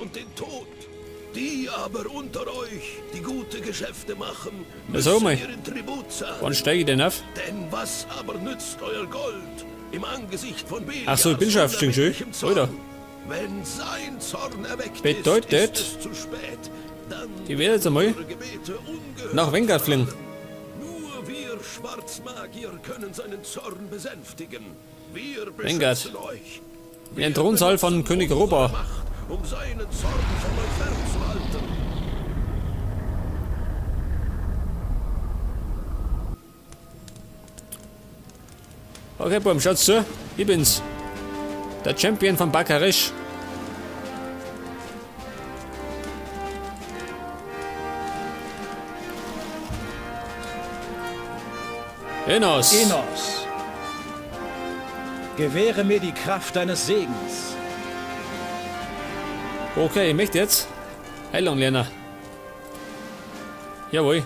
und den Tod. Die aber unter euch, die gute Geschäfte machen, Ja, sag müssen mal. ihren Tribut zahlen. Wann steige ich denn auf? Denn was aber nützt euer Gold im Angesicht von Beliars Ach so, ich bin schon aufgestiegen, schön. unerbittlichem Zorn? Alter. Wenn sein Zorn erweckt Bedeutet, ist, ist es zu spät. Dann ich werde jetzt einmal eure Gebete ungehört nach Vengard fliegen. Nur wir Schwarzmagier können seinen Zorn besänftigen. Wir Vengard. beschützen euch. In den Thronsaal von benutzen König unsere Roba. Macht, um seinen Zorn von euch fernzuhalten. Okay, Burm, schaut's zu. Ich bin's. Der Champion von Bakaresh. Enos. Enos, gewähre mir die Kraft deines Segens. Okay, ich möchte jetzt Heilung lernen. Jawohl.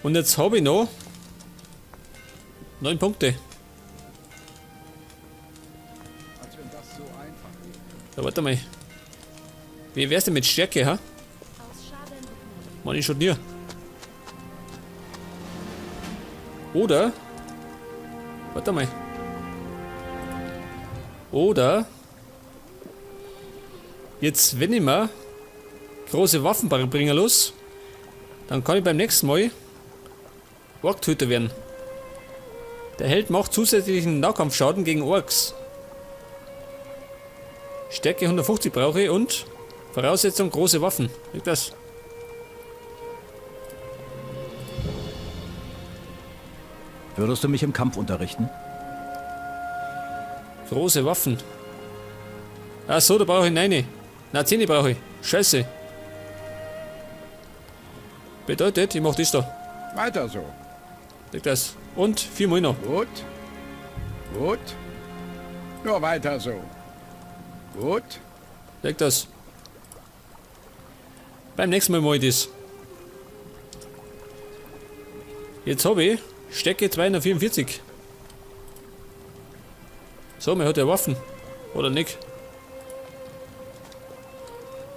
Und jetzt habe ich noch 9 Punkte. Ja, warte mal. Wie wär's denn mit Stärke, ha? Mann, ich schon nie. Oder? Warte mal. Oder? Jetzt, wenn ich mir große Waffen bringen los, dann kann ich beim nächsten Mal Orktöter werden. Der Held macht zusätzlichen Nahkampfschaden gegen Orks. Stärke 150 brauche ich und Voraussetzung große Waffen. Liegt das? Würdest du mich im Kampf unterrichten? Große Waffen. Ach so, da brauche ich 9. Na, 10 brauche ich. Scheiße. Bedeutet, ich mach das da. Weiter so. Liegt das. Und 4 Mal noch. Gut. Gut. Nur weiter so. Gut. Leg das. Beim nächsten Mal mach ich das. Jetzt habe ich Stärke 244. So, mir hat ja Waffen. Oder nicht?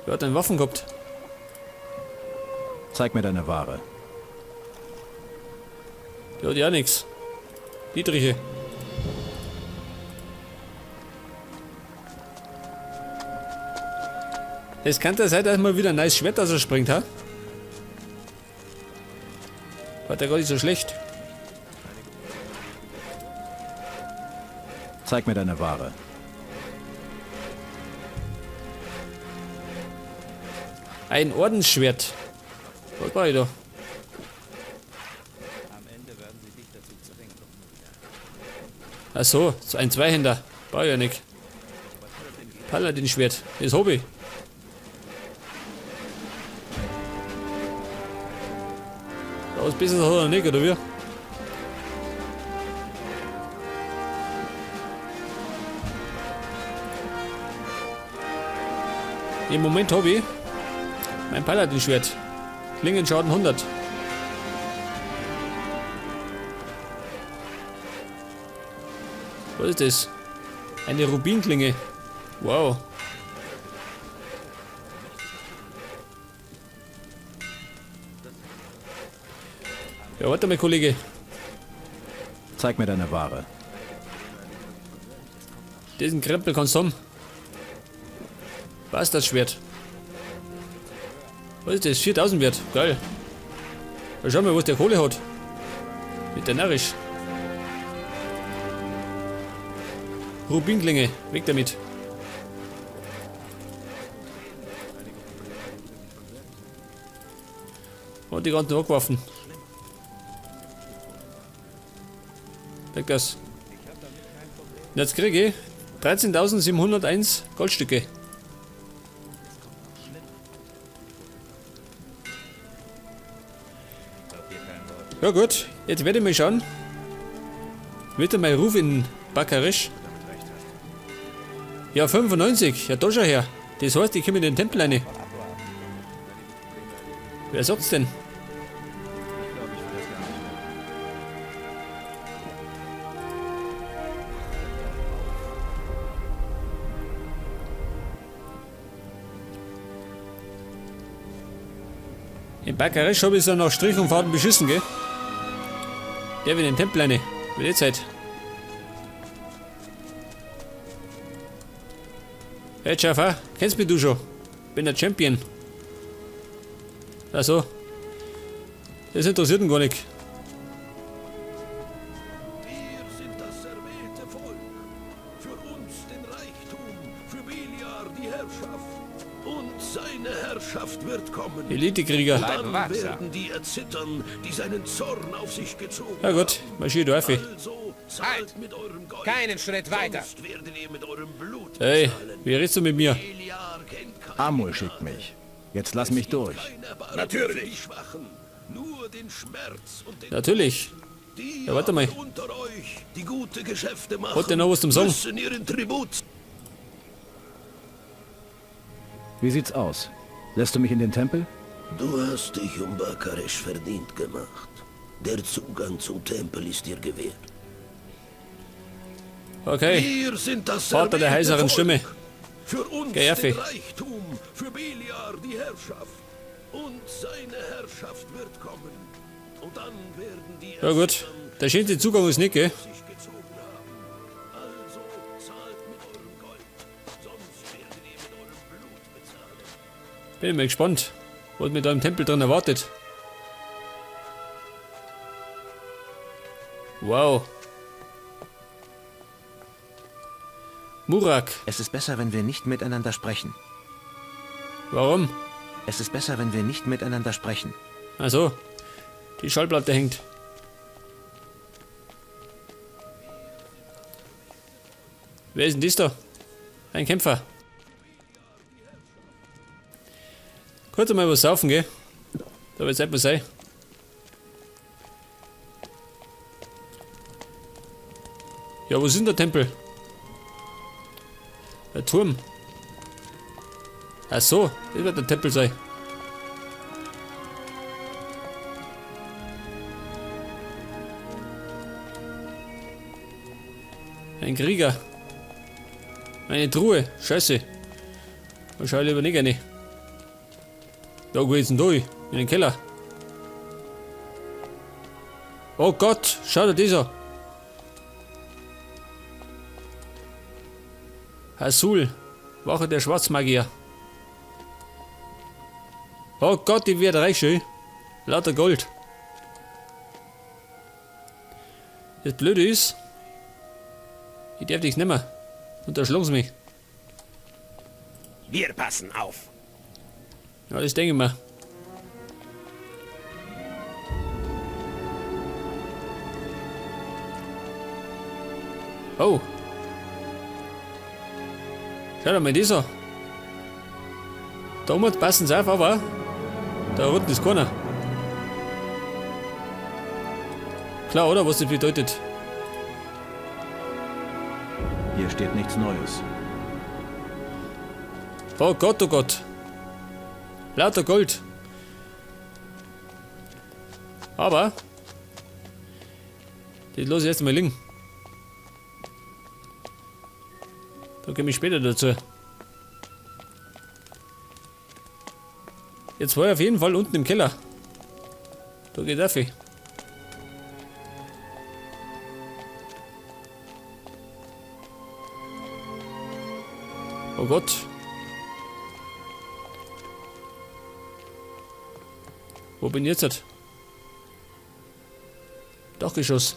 Wer hat denn Waffen gehabt? Zeig mir deine Ware. Der hat ja nix. Dietriche. Es kann ja sein, dass mal wieder ein neues Schwert rausspringt, ha? War der gar nicht so schlecht. Zeig mir deine Ware. Ein Ordensschwert. Was war ich da? Ach so, so ein Zweihänder. Brauch ich ja nicht. Paladin-Schwert. Das hab ich. Da was Besseres hat er nicht, oder wie? Im Moment hab ich mein Paladin-Schwert. Klingenschaden 100. Was ist das? Eine Rubinklinge. Wow. Ja, warte mal, Kollege. Zeig mir deine Ware. Diesen Krempel kannst du haben. Was ist das Schwert? Was ist das? 4000 wert. Geil. Ja, schau mal, was der Kohle hat. Mit der narrisch. Rubinklinge. Weg damit. Und die ganzen Rockwaffen. Weg das. Und jetzt kriege ich 13.701 Goldstücke. Ja gut, jetzt werde ich mal schauen. Wird er mein Ruf in Bakaresh? Ja, 95. Ja, da schau her. Das heißt, ich komme in den Tempel rein. Wer sagt's denn? In Bakaresh habe ich so nach Strich und Faden beschissen, gell? Der will in den Tempel rein. Wird eh Zeit. Hey Jafar, kennst mich du schon? Bin der Champion. Also, das interessiert ihn gar nicht. Wir sind das erwählte Volk. Für uns den Reichtum, für Beliar die Herrschaft. Und seine Herrschaft wird kommen. Elitekrieger. Dann wachsam. werden die erzittern, die seinen Zorn auf sich gezogen Ja gut, haben. marschier du auf. Also zahlt Halt! mit eurem Gold. Keinen Schritt weiter. Sonst werdet ihr mit eurem Blut Hey, bezahlen. wie redest du mit mir? Beliar kennt keine Amul Gnade. schickt mich. Jetzt lass mich durch. Kein Erbarmen Natürlich. Für die Schwachen, nur den Schmerz und den Natürlich. Die Ja, warte mal. aber unter euch, die gute Geschäfte machen, Hat der noch was zum Sagen? müssen ihren Tribut Wie sieht's aus? Lässt du mich in den Tempel? Du hast dich um Bakaresh verdient gemacht. Der Zugang zum Tempel ist dir gewährt. Okay. Wir sind das Vater der erwählte heiseren Volk. Stimme. Für uns Geh, Affe. den Reichtum, für Beliar die Herrschaft. Und seine Herrschaft wird kommen. Und dann werden die Ja gut. erzittern, Der schönste Zugang ist nicht, gell? die sich gezogen haben. Also zahlt mit eurem Gold, sonst werdet ihr mit eurem Blut bezahlen. Bin ich mal gespannt, was mir da im Tempel drin erwartet. Wow. Murak, Es ist besser, wenn wir nicht miteinander sprechen. warum? Es ist besser, wenn wir nicht miteinander sprechen. Also, die Schallplatte hängt. Wer ist denn das da? Ein Kämpfer. Kurz einmal was saufen, gell? Da wird's etwas sein. Ja, wo ist denn der Tempel? Der Turm. Ach so, das wird der Tempel sein. Ein Krieger. Eine Truhe. Scheiße. Wahrscheinlich lieber nicht eine. Da geht's denn durch? In den Keller. Oh Gott, schau dir das an. Hasul, Wache der Schwarzmagier. Oh Gott, die wird reich, schön. Lauter Gold. Das Blöde ist, ich darf nichts nehmen. Und da schlagen sie mich. Wir passen auf. Ja, das denke ich mir. Oh. Schau dir mal das an. Da oben passen sie auf, aber da unten ist keiner. Klar, oder? Was das bedeutet. Hier steht nichts Neues. Oh Gott, oh Gott. Lauter Gold. Aber das lasse ich erst mal liegen. Da komme ich später dazu. Jetzt war ich auf jeden Fall unten im Keller. Da geht auf. Oh Gott. Wo bin ich jetzt? Dachgeschoss.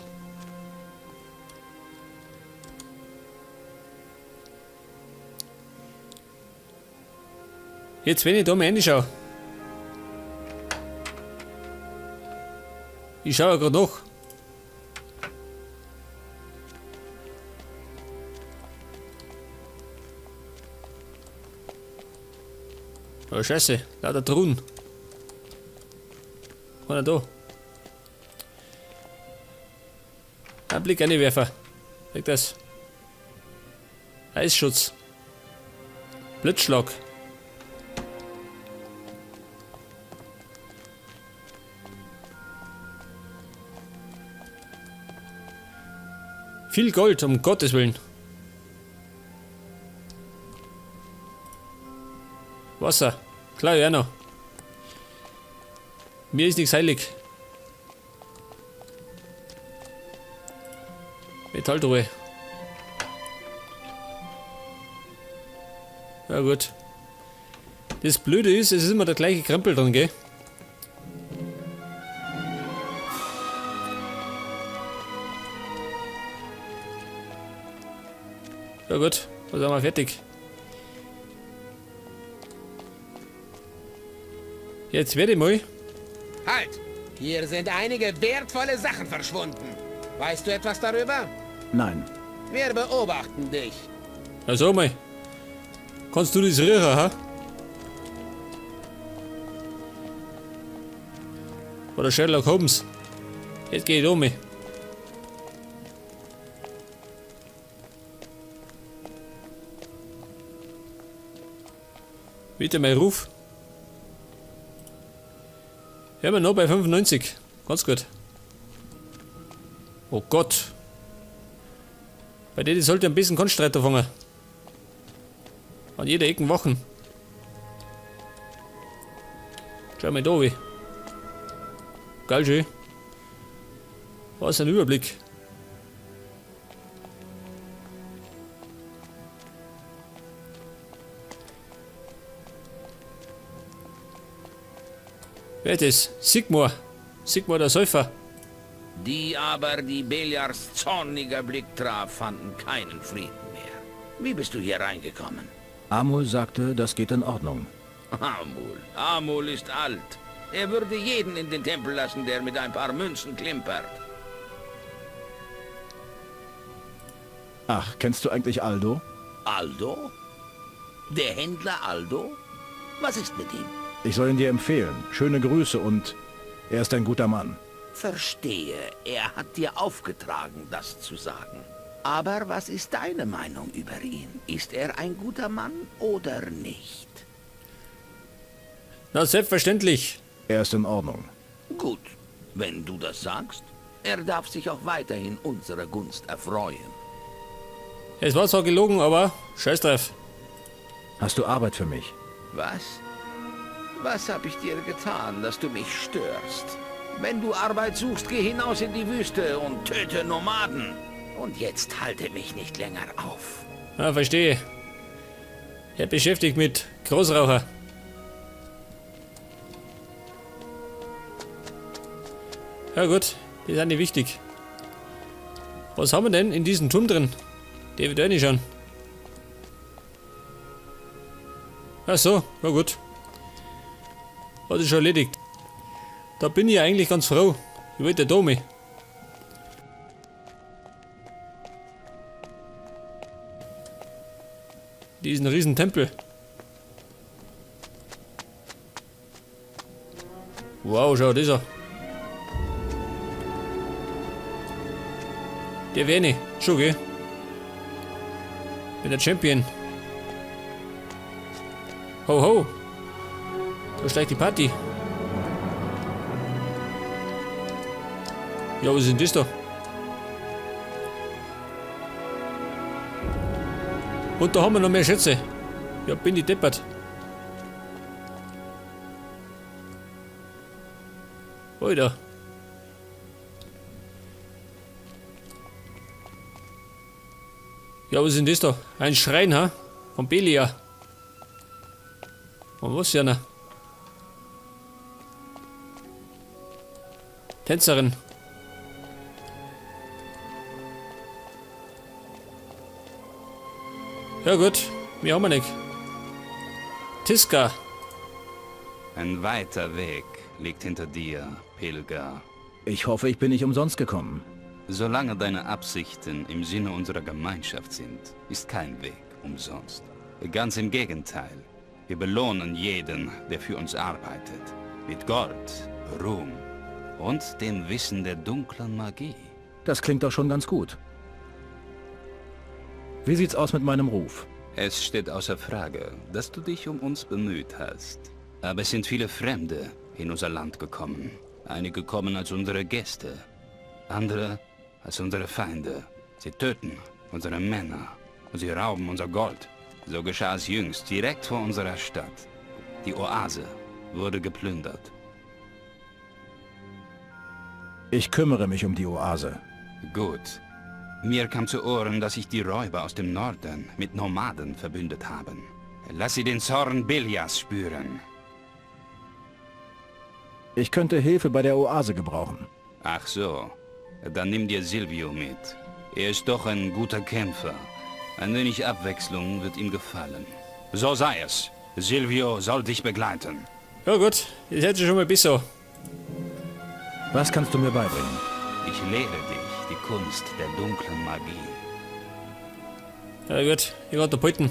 Jetzt, wenn ich da mal reinschaue. Ich schaue ja gerade nach. Oh Scheiße, lauter Truhen. Keiner da. Ein Blick reinwerfen. Weg das. Eisschutz. Blitzschlag. Viel Gold, um Gottes Willen. Wasser. Klar, ja noch. Mir ist nichts heilig. Metalltruhe. Ja gut. Das Blöde ist, es ist immer der gleiche Krempel drin, gell? Ja gut, dann sind wir fertig. Jetzt werde ich mal. Halt! Hier sind einige wertvolle Sachen verschwunden. Weißt du etwas darüber? Nein. Wir beobachten dich. Na sag mal. Kannst du das riechen, ha? Oder Sherlock Holmes. Jetzt geh ich um mich. Bitte mein Ruf. Ja, wir noch bei 95. Ganz gut. Oh Gott. Bei denen sollte ein bisschen Kunststreiter fangen. An jeder Ecke Wachen. Schau mal da wie. Geil schön. Was ein Überblick. Wer ist das? Sigmar. Sigmar der Säufer. Die aber, die Beliars zorniger Blick traf, fanden keinen Frieden mehr. Wie bist du hier reingekommen? Amul sagte, das geht in Ordnung. Amul. Amul ist alt. Er würde jeden in den Tempel lassen, der mit ein paar Münzen klimpert. Ach, kennst du eigentlich Aldo? Aldo? Der Händler Aldo? Was ist mit ihm? Ich soll ihn dir empfehlen. Schöne Grüße und er ist ein guter Mann. Verstehe, er hat dir aufgetragen, das zu sagen. Aber was ist deine Meinung über ihn? Ist er ein guter Mann oder nicht? Na, selbstverständlich. Er ist in Ordnung. Gut, wenn du das sagst. Er darf sich auch weiterhin unserer Gunst erfreuen. Es war zwar gelogen, aber scheiß drauf. Hast du Arbeit für mich? Was? Was habe ich dir getan, dass du mich störst? Wenn du Arbeit suchst, geh hinaus in die Wüste und töte Nomaden. Und jetzt halte mich nicht länger auf. Ah, verstehe. Er beschäftigt mit Großraucher. Ja gut, die sind nicht wichtig. Was haben wir denn in diesem Turm drin? Der wird nicht schauen. Ach so, na gut. Hat sich schon erledigt. Da bin ich eigentlich ganz froh. Ich wollte da mit. Diesen riesen Tempel. Wow, schau das an. Der wär nicht. Schon, gell? Bin der Champion. Ho, ho. Da steigt die Party. Ja, was ist denn das da? Und da haben wir noch mehr Schätze. Ja, bin ich deppert. Alter. Ja, was ist denn das da? Ein Schrein, ha? Von Belia. Und was ja noch? Tänzerin. Ja gut, wir haben wir nicht. Tiska. Ein weiter Weg liegt hinter dir, Pilger. Ich hoffe, ich bin nicht umsonst gekommen. Solange deine Absichten im Sinne unserer Gemeinschaft sind, ist kein Weg umsonst. Ganz im Gegenteil. Wir belohnen jeden, der für uns arbeitet. Mit Gold, Ruhm und dem Wissen der dunklen Magie. Das klingt doch schon ganz gut. Wie sieht's aus mit meinem Ruf? Es steht außer Frage, dass du dich um uns bemüht hast. Aber es sind viele Fremde in unser Land gekommen. Einige kommen als unsere Gäste, andere als unsere Feinde. Sie töten unsere Männer und sie rauben unser Gold. So geschah es jüngst direkt vor unserer Stadt. Die Oase wurde geplündert. Ich kümmere mich um die Oase. Gut. Mir kam zu Ohren, dass sich die Räuber aus dem Norden mit Nomaden verbündet haben. Lass sie den Zorn Beliars spüren. Ich könnte Hilfe bei der Oase gebrauchen. Ach so. Dann nimm dir Silvio mit. Er ist doch ein guter Kämpfer. Ein wenig Abwechslung wird ihm gefallen. So sei es. Silvio soll dich begleiten. Ja gut, das hätte schon mal besser. Was kannst du mir beibringen? Ich lehre dich die Kunst der dunklen Magie. Ja gut, ich werde da beuten.